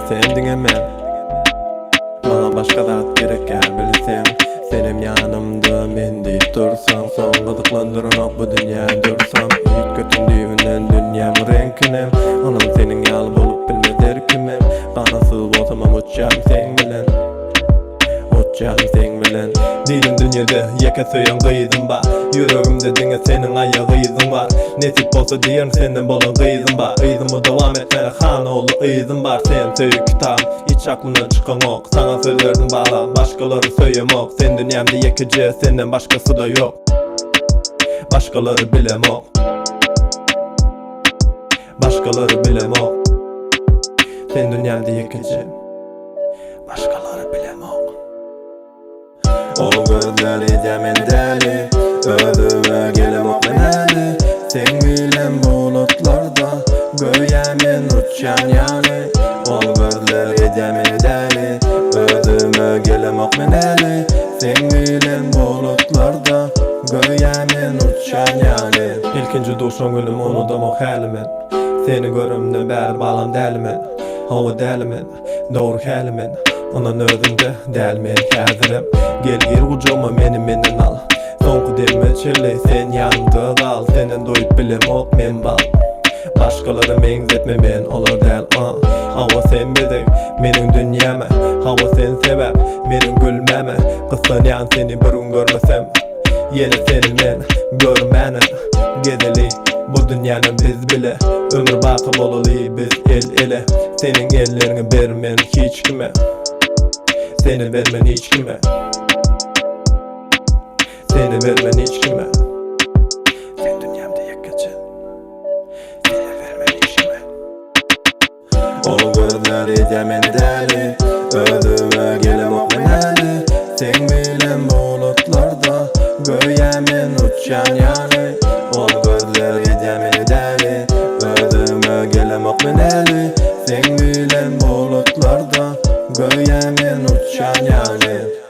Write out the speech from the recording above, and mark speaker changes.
Speaker 1: sen diňe men. Maňa başga zat gerek däl bilseň. Senem ýanymda men diýip dursaň soň gyzyklandyranok bu dünýä dursam. Üýtgetdim düýbünden dünýämiň reňkinem. Onam seniň ýaly bolup bilmez her kimem. Ganatsyz bolsamam uçýaryn seň bilen. Uçýaryn seň bilen. Diýdim dünýede ýeke söýen gyzym bar. Ýüregimde diňe seniň aýak yzyň bar. Nesip bolsa diýerin senden bolan gyzym bar. Yzymy dowam etmäne han ogly yzym bar. Sen söýgi kitabym hiç aklymdan çykaňok. Saňa söz berdim balam başgalary söýemok. Sen dünýämde ýekeje senden başgasy-da ýok. Başgalary bilemok. Başgalary bilemok. Sen dünýämde ýekeje. Başgalary bilemok. O gözler edýär meni däli Özüme gelemok men häli Seň bilen bulutlarda Göýä men uçýan ýaly Ol gözler edýär meni däli Özüme gelemok men häli Seň bilen bulutlarda Göýä men uçýan ýaly Ilkinji duşan günüm unudamok häli men Seni göremden bäri balam däli men Hawa däli men Dogry häli men Ynan özümde däl men häzirem Gel gir gujagyma meni menden al Soňky demime çenli sen ýanymda gal Senden doýup bilemok men bal Başgalara meňzetme men olar däl uh Hawa sen bezeg meniň dünýäme Hawa sen sebäp meniň gülmäme Gyssanýan seni bir gün görmesem Ýene seni men görmänem Gezeli bu dünýäni biz bile Ömür baky bolaly biz el ele Seniň elleriňi bermen hiç kime Seni bermen hiç kime Seni bermen hiç kime Sen dünýämde ýekeje Seni bermen hiç kime Ol gözler edýär meni däli Özüme gelemok men häli Seň bilen bulutlarda Göýä men uçýan ýaly Ol gözler edýär meni däli Özüme gelemok men häli Seň bilen bulutlarda Göýä men uçýan ýaly.